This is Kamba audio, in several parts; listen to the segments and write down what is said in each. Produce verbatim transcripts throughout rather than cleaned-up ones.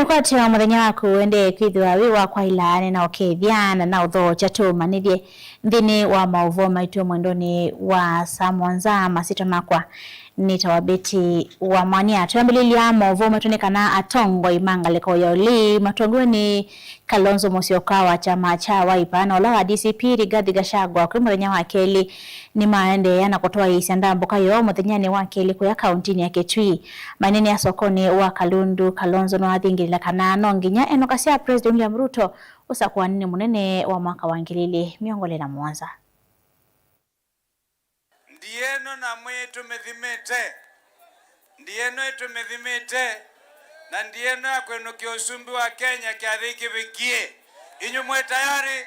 Kwatya mũthenya waku ũendee kwĩthĩwa wĩ wa kwaĩla, nĩnaũkethya na naũthookya tũũmanyĩthye nthĩnĩ wa maũvoo maitũ mwendonĩ wa saa mũonza. Masyĩtwa makwa nĩtawa Betty Wamwania. Twĩambĩlĩlya maũvoo maitũ nĩ kana atongoi ma ngalĩko ya ũlei matongoew'e nĩ Kalonzo Musyoka wa kyama kya Wiper na ũla wa D C P Rigathi Gachagua kwĩ mũthenya wa kelĩ nĩmaendeea na kũtwaĩĩsya ndambũka yoo mũthenyanĩ wa kelĩ kũya kaũntĩnĩ ya Kitui. Maineenea sokonĩ wa Kalundu, Kalonzo nĩwathingĩlĩla kana no nginya ĩnoka sya President William Ruto ũsakũanĩnĩ mũnene wa mwaka wa ngili ilĩ mĩongo ĩlĩ na mũonza. Ndieno na mwĩĩ tũmĩthimĩte. Ndieno ĩtũmĩthimĩte. Na ndieno ya kwĩnũkĩa ũsumbĩ wa Kenya kyathĩ kĩvĩkie. Inyu mwĩ tayari?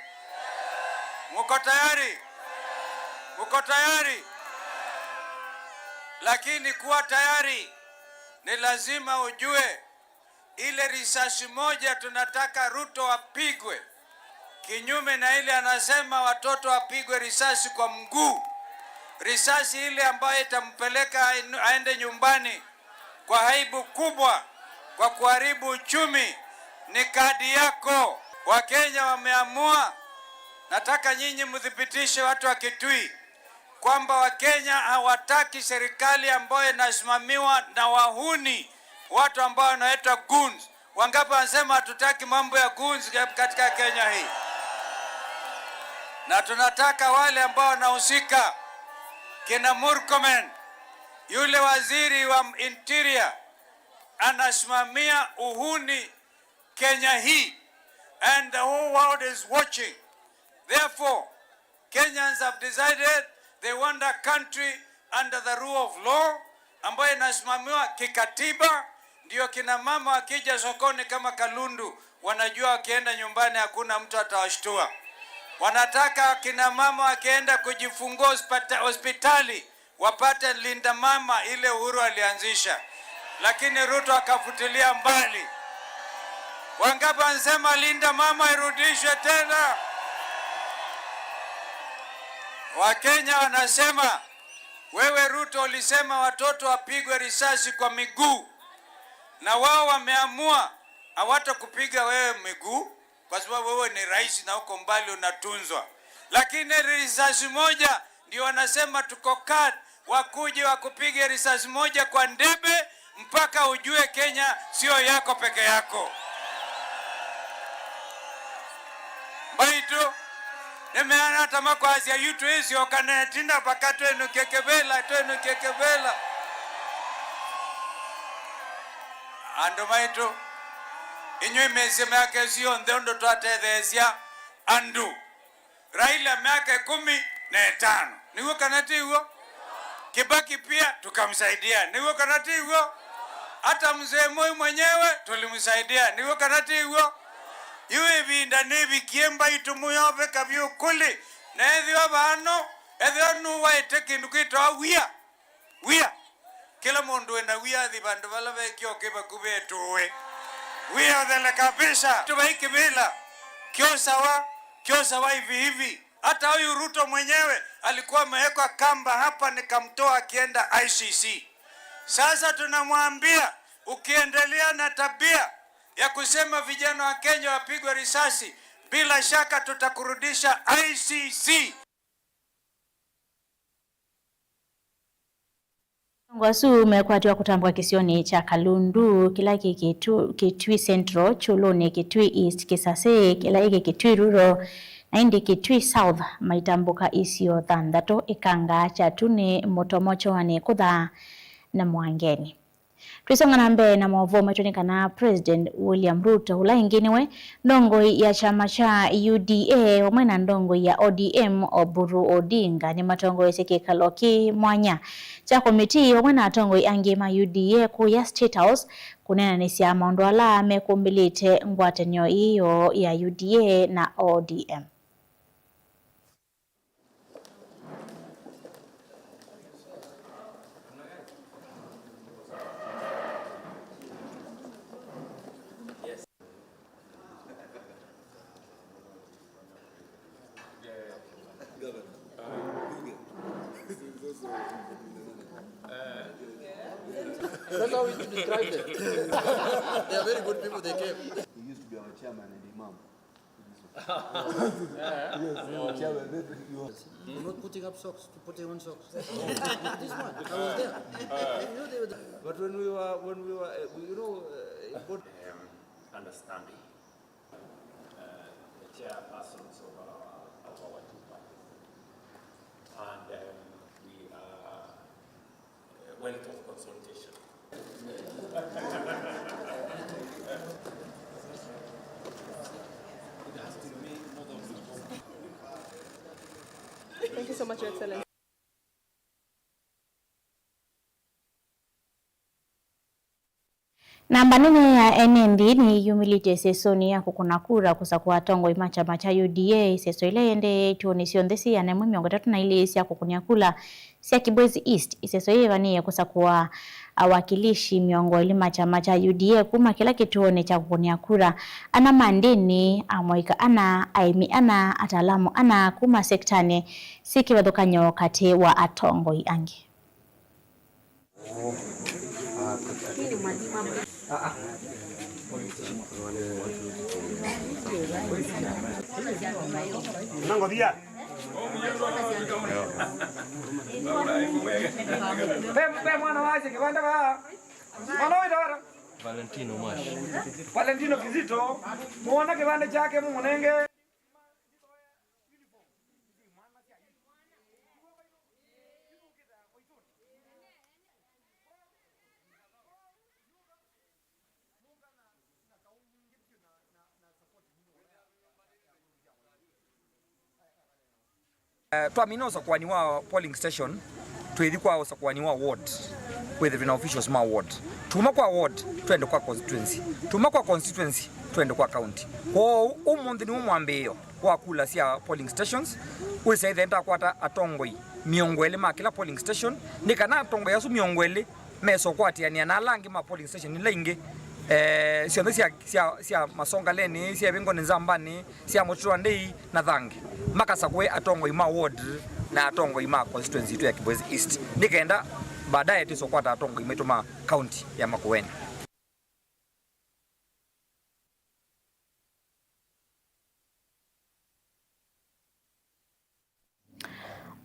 Muko tayari? Muko tayari? Lakini kuwa tayari, ni lazima ujue ile risasi moja tunataka Ruto apigwe, kinyume na ile anasema watoto wapigwe risasi kwa mguu, risasi ile ambayo itampeleka ainu-, aende nyumbani kwa aibu kubwa, kwa kuharibu uchumi, ni kadi yako. Wakenya wameamua, nataka nyinyi mthibitishe, watu wa Kitui, kwamba Wakenya hawataki serikali ambayo inasimamiwa na wahuni, watu ambao wanaitwa goons. Wangapi wanasema hatutaki mambo ya goons katika Kenya hii? Na tunataka wale ambao wanahusika, kina Murkomen, yule waziri wa interior, anasimamia uhuni Kenya hii, and the whole world is watching. Therefore, Kenyans have decided they want a country under the rule of law, ambayo inasimamiwa kikatiba, ndio kina mama wakija sokoni kama Kalundu, wanajua wakienda nyumbani hakuna mtu atawashtua. Wanataka kina mama wakienda kujifungua hospita-, hospitali, wapate Linda Mama ile Uhuru alianzisha, lakini Ruto akafutilia mbali. Wangapi wanasema Linda Mama irudishwe tena? Wakenya wanasema, wewe Ruto ulisema watoto wapigwe risasi kwa miguu, na wao wameamua hawatakupiga wewe miguu, kwa sababu wewe ni rais na uko mbali unatunzwa. Lakini risasi moja ndio wanasema tuko kat-, wakuje wakupige risasi moja kwa ndebe mpaka ujue Kenya sio yako peke yako. Mbaitu, nĩmeana ata makwasya yu twĩsyoka netinda mpaka twĩnũkye kĩvĩla, twĩnũkye kĩvĩla. Andũ maitũ, inyw'ĩ mĩsyĩ myake syonthe ũndũ twatetheesya andũ. Raila myaka ĩkũmi na ĩtano. Nĩw'o kana ti w'o? Kibaki pia tukamsaidia. Nĩw'o kana ti w'o? Hata mzee Moi mwenyewe tulimsaidia. Nĩw'o kana ti w'o? Yu ĩvinda nĩvikie mbaitũ mũyoveka vyũ kũlĩ. Na ethĩwa vano, ethĩwa nũwaĩte kĩndũ kĩtawa wia. Wia. Kĩla mũndũ wĩna wia athi vandũ vala ve kĩoo kĩ vakuvĩ etũũe. Wia ũthele kabisa. Tũvai kĩvĩla. Kyo sawa, kyo sawa hivi hivi. Hata huyu Ruto mwenyewe alikuwa amewekwa kamba hapa, nikamtoa akienda I C C. Sasa tunamwambia, ukiendelea na tabia ya kusema vijana wa Kenya wapigwe risasi, bila shaka tutakurudisha I C C. Atongoesya asu mekwatiwa kũtambũka kĩsionĩ kya Kalundu, kĩla kĩ Kĩtu-, Kitui Central, Kyũlũnĩ Kitui East, Kĩsasĩ, kĩla ĩkĩ Kitui Rural, na ĩndĩ Kitui South, maitambũka isio thanthatũ, Ĩkanga, Kyatuni, Mũtomo, Kyũanĩ, Kũtha na Mwangeni. Twĩsonga na mbee na maũvoo maitũ nĩ kana President William Ruto, ũla ĩngĩ nĩwe ndongoi ya kyama kya U D A, vamwe na ndongoi ya O D M, Oburu Odinga, nĩmatongoesye kĩkalo kĩ mwanya kya komitii vamwe na atongoi angĩ ma U D A kũya State House kũneenanĩsya maũndũ ala mekũmbĩlĩte ngwatanĩo ĩĩ yoo ya U D A na O D M. How to describe them? They are very good people, they came. He used to be our chairman and imam. Yes, our chairman, very, very good. You're not putting up socks to put on socks. This one, I was there. You know, they were the... But when we were, when we were, uh, you know, uh, in board, um, understanding, uh, the chairpersons of our, of our two parties. And, um, we are, uh, wealth of consultation. It has to remain more than... Thank you so much, Your Excellency. Namba nene ya ene nthĩ nĩyumĩlĩtye ĩsesonĩ ya kũkũna kura kũsakũa atongoi ma kyama kya U D A. Ĩseso ĩla yĩendee ituonĩ syonthe syĩana ĩmwe mĩongo ĩtatũ na ilĩ sya kũkũnĩa kura sya Kibwezi East. Ĩseso yĩĩ yĩvanĩĩe kũsakũa awakilishi mĩongo ĩlĩ ma kyama kya U D A kuma kĩla kĩtuonĩ kya kũkũnĩa kura, ana ma ndĩni, amũika ana, aĩmi ana, ataalamu ana kuma sektanĩ syĩ kĩvathũkany'o katĩ wa atongoi angĩ. Nangovia. Pe, pe mwana wasye kĩvanda va. Mwana wĩtawa ata? Valentino Mash. Valentino Kizito. Muona kĩvanda kyake mũmũnenge. Eh, twamina ũsakũani wa polling station, twĩthi kwa ũsakũani wa ward, kwĩthĩwa twĩna officials ma ward. Tuma kwa ward, twende kwa constituency. Tuma kwa constituency, twende kwa county. Kwoou, ũmũnthĩ nĩw'o mwambĩĩo wa kula sya polling stations, wĩsĩ ĩthe ndakwata atongoi mĩongo ĩlĩ ma kĩla polling station, nĩ kana atongoi asu mĩongo ĩlĩ mesa ũkwatĩanĩa na ala angĩ ma polling station ila ingĩ, eh, syonthe sya, sya, sya Masongaleni, sya Ĩvĩngoni Nzambanĩ, sya Mũtitũ wa Ndei na Thange, makasakũe atongoi ma ward na atongoi ma constituency itũ ya Kibwezi East, nĩ kenda baadaye twĩse ũkwata atongoi maitũ ma county ya Makueni.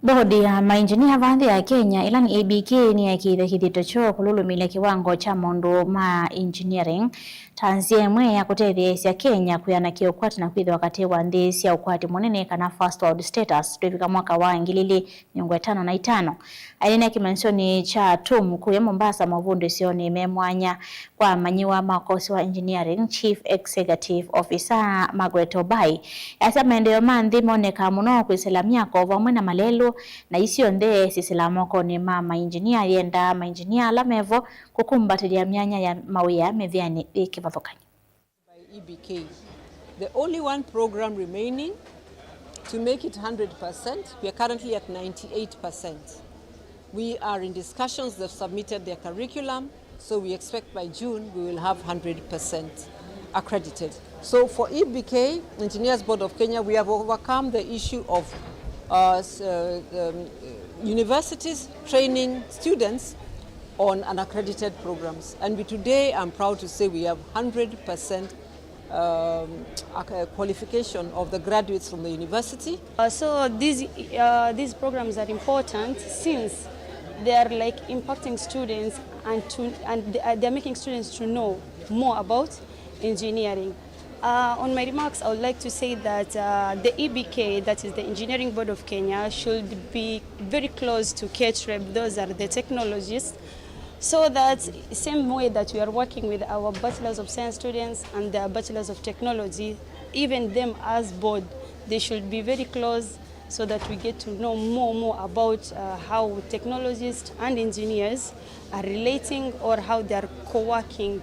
Bodi ya mainjinia va nthĩ ya Kenya, ĩla nĩ A B K, nĩyekĩĩthya kĩthito kyoo kũlũlũmĩlya kĩwango kya maũndũ ma engineering ta nzĩa ĩmwe ya kũtetheesya Kenya kwĩanakĩa ũkwati na kwĩthĩwa katĩ wa nthĩ sya ũkwati mũnene, kana first world status, twĩvika mwaka wa ngili ilĩ mĩongo ĩtano na itano. Aineenea kĩmanyĩsyonĩ kya TUM kũya Mombasa, maũvũndĩ ũseonĩ me mwanya kwa amanyĩw'a ma ũkosi wa engineering, Chief Executive Officer Margaret Obai asya maendeeo ma nthĩ monekaa mũno kwĩsĩla myako vamwe na malelũ, na ii syonthe syĩsĩlaa mokonĩ ma mainjinia. Yendaa mainjinia ala mevo kũkumbatĩlya myanya ya mawĩa mĩvĩanĩ yĩ kĩvathũkany'o. By E B K. The only one program remaining to make it hundred percent. We are currently at ninety-eight percent. We are in discussions. They've submitted their curriculum, so we expect by June we will have hundred percent accredited. So for E B K, Engineers Board of Kenya, we have overcome the issue of, uh, s-, uh, um, universities training students on unaccredited programs. And we, today, I'm proud to say we have hundred percent, um, ac-, uh, qualification of the graduates from the university. Uh, so these, uh, these programs are important since they are, like, impacting students and to, and they are, they are making students to know more about engineering. Uh, on my remarks, I would like to say that, uh, the E B K, that is the Engineering Board of Kenya, should be very close to KETREB. Those are the technologists. So that same way that we are working with our Bachelors of Science students and the Bachelors of Technology, even them as board, they should be very close so that we get to know more, more about, uh, how technologists and engineers are relating or how they are co-working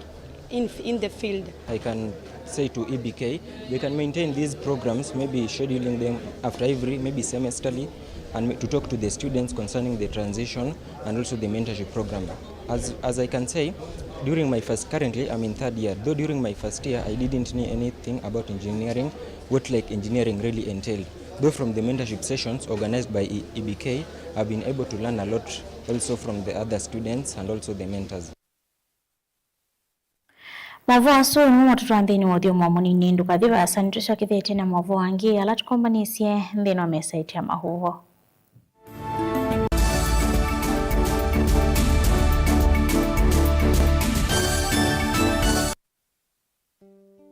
in, in the field. I can say to E B K, they can maintain these programs, maybe scheduling them after every, maybe semesterly, and to talk to the students concerning the transition and also the mentorship program. As, as I can say, during my first, currently I'm in third year, though during my first year I didn't know anything about engineering, what, like, engineering really entailed. Though from the mentorship sessions organized by E-, E B K, I've been able to learn a lot also from the other students and also the mentors. Maũvoo asu nĩmo matũtwaa nthĩnĩ wa ũthyomo mũnini. Ndũkathi vaasa, nĩtũsyokethetye na maũvoo angĩ ala tũkombanĩsye nthĩnĩ wa mesa itũ ya maũvoo.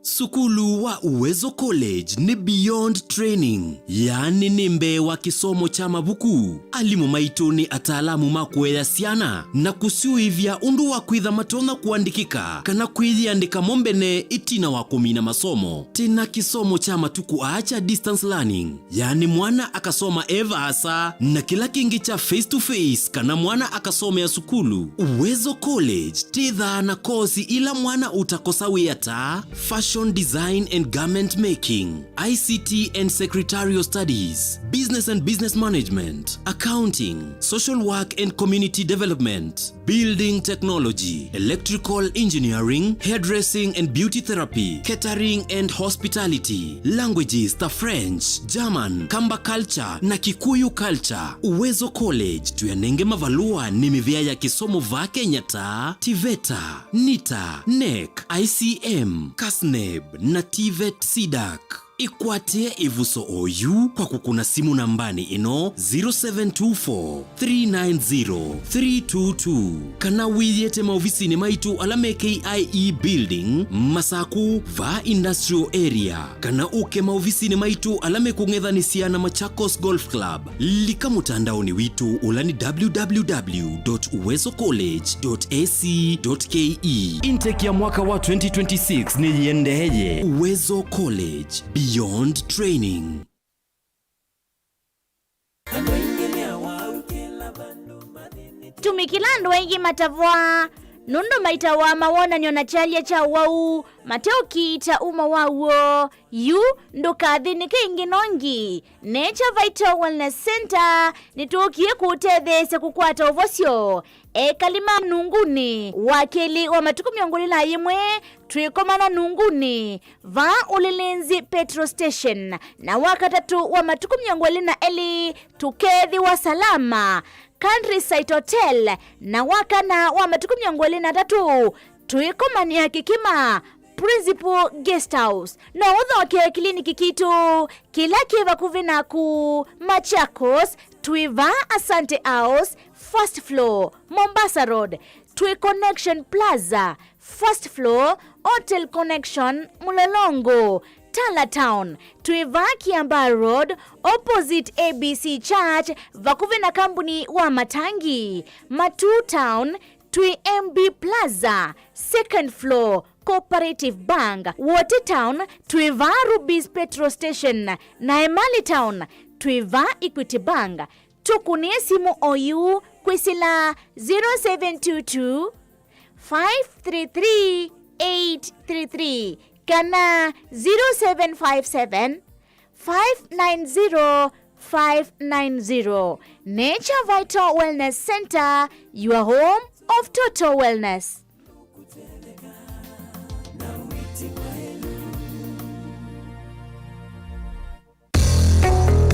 Sukulu wa Uwezo College nĩ beyond training, yaani nĩ mbee wa kĩsomo kya mavuku. Alimũ maitũ nĩ ataalamu ma kũea syana na kũsyũĩvya ũndũ wa kwĩtha matonya kũandĩkĩka kana kwĩyĩandĩka mo mbene ĩtina wa kũmina masomo. Twĩ na kĩsomo kya matukũ aa kya distance learning, yaani mwana akasoma e vaasa, na kĩla kĩngĩ kya face to face kana mwana akasomea sukulu. Uwezo College twĩthaa na kosi ila mwana ũtakosa wĩa ta fashion design and garment making, I C T and secretarial studies, business and business management, accounting, social work and community development, building technology, electrical engineering, hairdressing and beauty therapy, catering and hospitality, languages ta French, German, Kamba culture na Kikuyu culture. Uwezo College tũyanenge mavalũa nĩ mĩvĩa ya kĩsomo vaa Kenya ta TVETA, NITA, NEC, I C M, KASNEB na TVET CDAC. Ĩkwatĩe ĩvuso oyu kwa kũkũna simũ nambanĩ ĩno, zero seven two four, three nine zero, three two two, kana wĩyĩte maovisinĩ maitũ ala me K I E Building, Masaku, vaa Industrial Area, kana ũke maovisinĩ maitũ ala me kũng'ethanĩsya na Machakos Golf Club. Lika mũtandaonĩ witũ ũla nĩ www dot uwezo college dot ac dot ke. Intake ya mwaka wa twenty twenty-six nĩyĩendeeye. Uwezo College, beyond training. Tumi kĩla andũ aingĩ matavwa nũndũ maitawa mawonany'o na kyalya kya ũwau mateũkiita uma waw'o. Yu ndũkathĩnĩke ĩngĩ nongi. Nature Vital Wellness Center nĩtũkie kũũtetheesya kũkwata ũvosyo. Ekali ma Nungunĩ, wa kelĩ wa matukũ mĩongo ĩlĩ na yĩmwe, twĩkomana Nungunĩ, vaa Ulinzi Petrol Station, na wa katatũ wa matukũ mĩongo ĩlĩ na elĩ, tũkeethĩwa Salama Countryside Hotel, na wa kana wa matukũ mĩongo ĩlĩ na atatũ, twĩkomanĩa Kĩkĩma Principal Guest House. No ũthokee kĩliniki kitũ kĩla kĩ vakuvĩ naku Machakos, twĩ vaa Asante House, first floor, Mombasa Road, twĩ Connection Plaza, first floor, Hotel Connection, Mlolongo, Tala Town, twĩ vaa Kiambaa Road, opposite A B C Church, vakuvĩ na kambuni wa matangi, Matuu Town, twĩ M B Plaza, second floor, Cooperative Bank, Wote Town, twĩ vaa Rubis Petrol Station, na Emali Town, twĩ vaa Equity Bank. Tũkũnĩe simũ oyu kwĩsĩla zero seven two two, five three three, eight three three kana zero seven five seven, five nine zero, five nine zero. Nature Vital Wellness Center, your home of total wellness.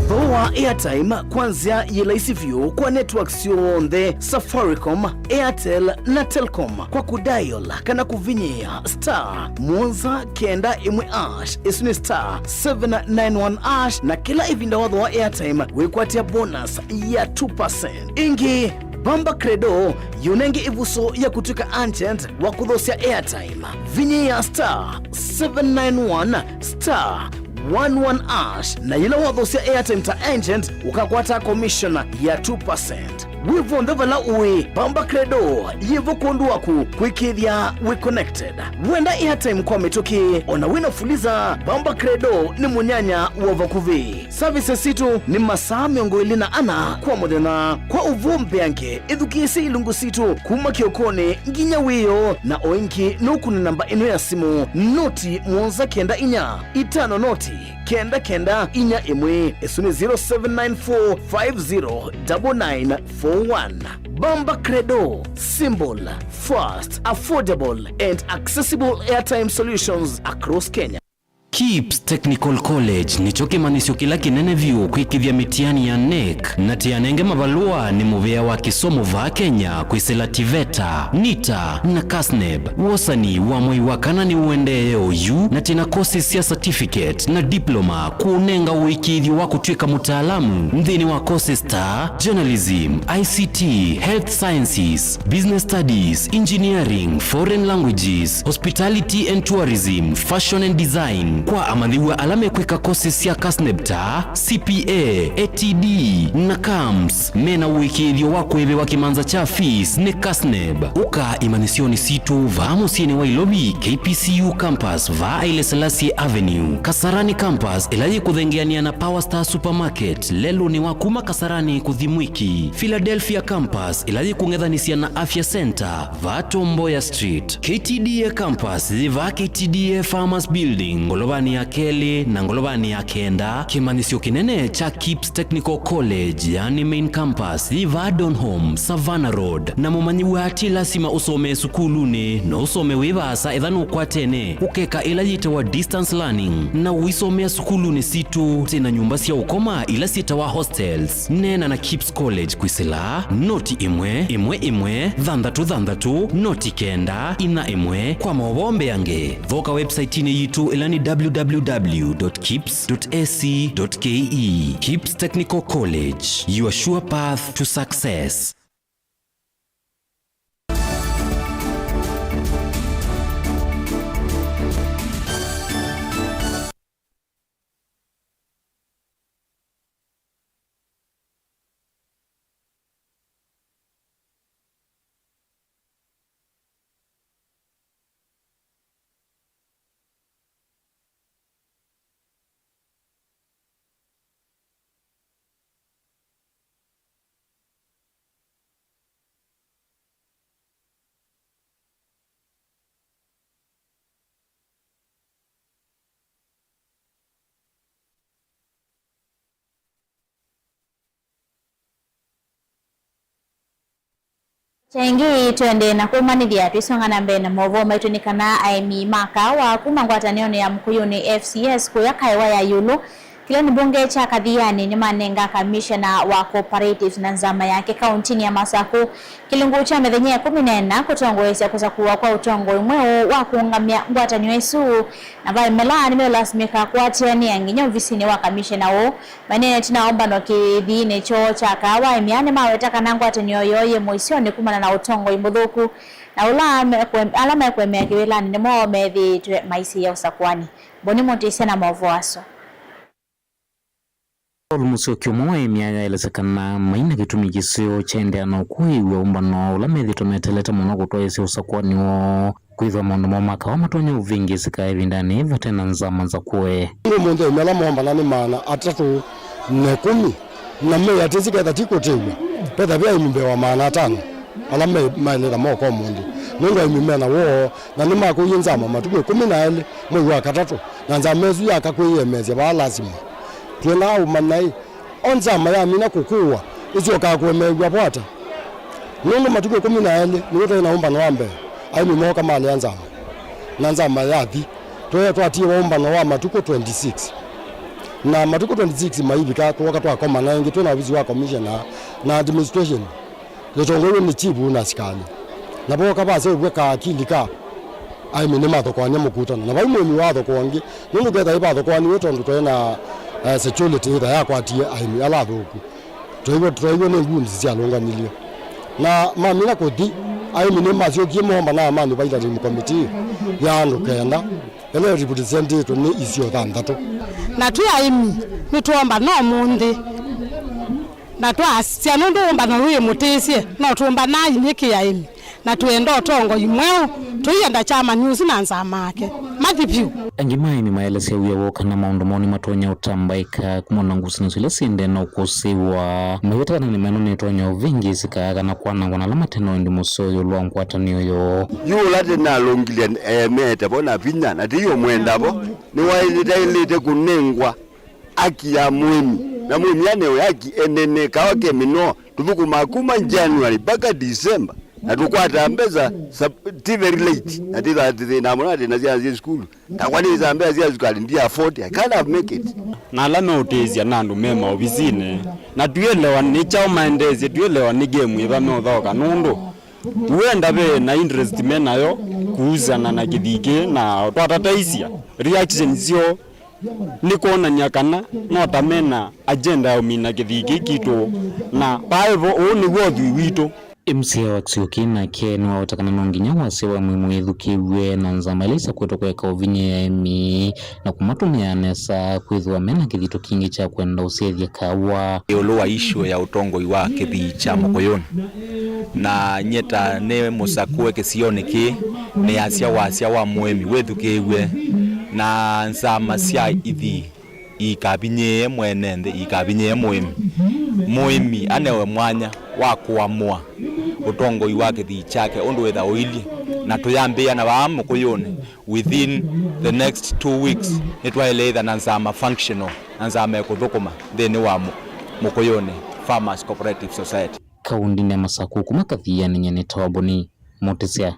Thooa airtime kwa nzĩa yĩ laisi vyũ kwa network syonthe, Safaricom, Airtel na Telcom, kwa kũdial kana kũvinyĩĩa star mũonza kenda ĩmwe hash, ĩsu nĩ star seven nine one hash, na kĩla ĩvinda wathooa airtime wĩkwatĩa bonus ya two percent. Ĩngĩ, Bamba Credo yĩũnenge ĩvuso ya kũtw'ĩka agent wa kũthosya airtime. Vinyĩĩa star seven nine one star one one hash, na yĩla wathosya airtime ta agent, ũkakwata commission ya two percent. Wĩ vonthe vala ũĩ, Bamba Credo yĩvo kwondũ waku kwĩkĩĩthya wĩ connected. Wenda airtime kwa mĩtũkĩ, ona wĩna Fuliza, Bamba Credo nĩ mũnyanya wa vakuvĩ. Services sitũ nĩ masaa mĩongo ĩlĩ na ana kwa mũthenya. Kwa ũvoo mbeange, ĩthukĩĩsye ilungu sitũ kuma kĩokonĩ nginya wĩoo, na o ĩngĩ nũkũne namba ĩno ya simũ, noti mũonza kenda inya itano noti kenda kenda inya ĩmwe, ĩsu nĩ zero seven nine four five zero double nine four one. Bamba Credo, simple, fast, affordable and accessible airtime solutions across Kenya. KIPPS Technical College nĩkyo kĩmanyĩsyo kĩla kĩnene vyũ kwĩkĩthya mĩtiani ya NEC, na tĩ anenge mavalũa nĩ mũvĩa wa kĩsomo vaa Kenya kwĩsĩla TVETA, NITA, na KASNEB. Wosani wa mwei wa kana nĩũendee oyu, na twĩ na courses sya certificate na diploma kũũnenga ũĩkĩĩthyo wa kũtw'ĩka mũtaalamu nthĩnĩ wa courses ta journalism, I C T, health sciences, business studies, engineering, foreign languages, hospitality and tourism, fashion and design. Kwa amanyĩw'a ala mekwĩka courses sya KASNEB ta C P A, A T D, na CAMS, mena ũĩkĩĩthyo wa kũĩvĩwa kĩmanza kya fees nĩ KASNEB. Ũka imanyĩsyonĩ sitũ vaa mũsyĩnĩ wa Ilovi, K P C U campus vaa Haile Selassie Avenue, Kasarani campus ĩla yĩkũthengeanĩa na Power Star Supermarket lelũnĩ wa kuma Kasarani kũthi Mwiki, Philadelphia campus ĩla yĩkũng'ethanĩsya na Afya Center vaa Tom Mboya Street, K T D A campus yĩ vaa K T D A Farmers Building ngolovanĩ ya kelĩ na ngolovanĩ ya kenda. Kĩmanyĩsyo kĩnene kya KIPPS Technical College, yani main campus, yĩ vaa Donholm, Savannah Road. Na mũmanyĩw'a ti lasima ũsomee sukulunĩ, no ũsome wĩ vaasa etha nũkwatene ũkeka ĩla yĩtawa distance learning, na ũisomea sukulunĩ sitũ. Twĩ na nyũmba sya ũkoma ila syĩtawa hostels. Neena na KIPPS College kwĩsĩla noti ĩmwe ĩmwe ĩmwe thanthatũ thanthatũ noti kenda ina ĩmwe. Kwa maũvoo mbeange, thoka website-inĩ yitũ ĩla nĩ W W W dot kips dot A C dot K E. KIPPS Technical College, your sure path to success. Kyaingĩ, twende na kũmanyĩthya, twĩsonga na mbee na maũvoo maitũ, nĩ kana aĩmi ma kaawa kuma ngwatanĩonĩ ya Mũkũyũnĩ F C S kũya Kaewa ya Ĩũlũ, kĩla nĩ mbunge kya Kathiani, nĩmanenga kamishena wa cooperatives na nzama yake kauntinĩ ya Masakũ kĩlungu kya mĩthenya ĩkũmi na ĩna kũtongoesya kũsakũwa kwa ũtongoi mweũ wa kũũngamya ngwatanĩo ĩsu, na vaĩ mela nĩmeũlasimĩka kũatĩanĩa nginya ovisinĩ wa kamishena ũũ. Maineene ĩtina wa ũmbano kĩthiinĩ kyoo kya kaawa, aĩmi aa nĩmaweta kana ngwatanĩo yoo yĩ mũisyonĩ kumana na ũtongoi mũthũku, na ũla mekũem-, ala mekũemea kĩwĩlanĩ nĩmo meethĩĩtwe maisĩĩe ũsakũani. Mboni Mũtĩsya na maũvoo asu. Paul Mũsyoki, ũmwe wa aĩmi aya, aelesya kana mai na kĩtumi kĩseo kyaendeea na ũkũĩw'a ũmbano ũla methĩĩtwe meteelete mũno kũtwaĩĩsya ũsakũani woo. Kwĩthĩwa maũndũ moo ma kaawa matonya ũvĩngĩĩsĩka ĩvindanĩ yĩĩ vate na nzama nzakũe. Ũmũnthĩ aĩmi ala moombana nĩ maana atatũ na ĩkũmi, na meatĩsĩ ketha ti kũtĩĩw'a, vetha ve aĩmi mbee wa maana atano ala me maelera moka ũmũnthĩ. Nũndũ aĩmi me na woo, na nĩmakũie nzama matukũ ĩkũmi na elĩ mwei wa katatũ, na nzama ĩsu yaka kwĩyĩemeesya vaa lasima. Twendaa ũmanya-ĩ, o nzama yamina kũkũwa, ĩsyokaa kũemeew'a vo ata? Nũndũ matukũ ĩkũmi na elĩ nĩw'o twaĩ na ũmbano wa mbee, aĩmi mooka malea nzama, na nzama yathi, twe-, twatiĩwa ũmbano wa matukũ twenty-six. Na matukũ twenty-six maivika, twoka twakomana ĩngĩ twĩ na ovisi wa commissioner na administration, ĩtongoew'e nĩ chief na asikalĩ. Na vooka vaseũvw'a kaakili ka aĩmi nĩmathokoany'a mũkutano. Na vai mũĩmi wathokoo ũngĩ, nũndũ ketha ĩvathokoaniw'e tondũ twaĩ na, eh, security ĩtha yakwatie aĩmi ala athũku. Twaiw'a, twaiw'a nĩ goons syalũngamilye. Na mamina kũthi, aĩmi nĩmasyokie moombana na manuvailating committee ya andũ kenda, ĩla ĩrepresentĩtwe nĩ isio thanthatũ. Na twĩ aĩmi, nĩtwombana ũmũnthĩ. Na twasya nũndũ ũmbano wĩ mũtĩsye, no tũmbanaa inyĩ kĩ aĩmi. Na twĩenda ũtongoi mweũ, tũienda kyamani ũsu na nzama yake. Mathi vyũ. Angĩ ma aĩmi maelesya wia woo kana maũndũ moo nĩmatonya ũtambaĩka kumana na ngusanĩsyo ila syĩendee na ũkũsĩĩwa. Maweta kana nĩ meno nĩtonya ũvĩngĩĩsĩka kana kwanangwa na ala mate na wendi mũseo ĩũlũ wa ngwatanĩo yoo. Yu ũla tĩnalũngilye eemete vo na vinya, na tĩiũmwenda vo, nĩwaĩlĩte kũnengwa haki ya mũĩmi, na mũĩmi anewe haki enene kawa ke mĩnoo. Tũthũkũmaa kuma January mpaka December. Na tũkwataa mbesa sab-, ti very late. Na tĩthaa tĩthĩnaa mũno atĩ na syana syĩ sukulu. Nakwa nĩsaa mbesa sya sukali, ndi afford, I can't have make it. Na ala meũtĩĩsya na andũ me maovisinĩ, na twĩelewa nĩ kyaũ maendeesye, twĩelewa nĩ game ĩva meũthaũka, nũndũ wenda ve na interest me nayo kuusana na kĩthii kĩĩ, na twatataisya reaction syoo nĩ kwonany'a kana no ta me na agenda ya ũmina kĩthii kĩĩ kitũ, na vaa vo ũũ nĩw'o ũthwii witũ. M C A wa kĩsio kĩĩ nake nĩwawetekana no nginya wasya wa Mũĩmũ wĩthukĩĩw'e na nzama ila isakwetwe kũeka ũvinyĩĩa aĩmi na kũmatũmĩa nesa kwĩthĩwa me na kĩthito kingĩ kya kwenda ũsyaĩthya kaawa. Ĩũlũ wa issue ya ũtongoi wa kĩthii kya Mũkũyũnĩ, na nyie ta nĩ mũsakũe kĩsionĩ kĩĩ, nĩasya wasya wa mũĩmi wĩthukĩĩw'e, na nzama sya ithii iikavinyĩĩe mwene nthĩ, iikavinyĩĩe mũĩmi. Mũĩmi anewe mwanya wa kũamũa ũtongoi wa kĩthii kyake ũndũ wĩtha ũilyĩ, na tũyambĩĩa na vaa Mũkũyũnĩ. Within the next two weeks, nĩtwaĩle ĩtha na nzama functional, na nzama ĩkũthũkũma nthĩnĩ wa Mũ-, Mũkũyũnĩ Farmers Cooperative Society. Kaũndĩnĩ ya Masakũ kuma Kathiani, nyie nĩtawa Boni Mũtĩsya.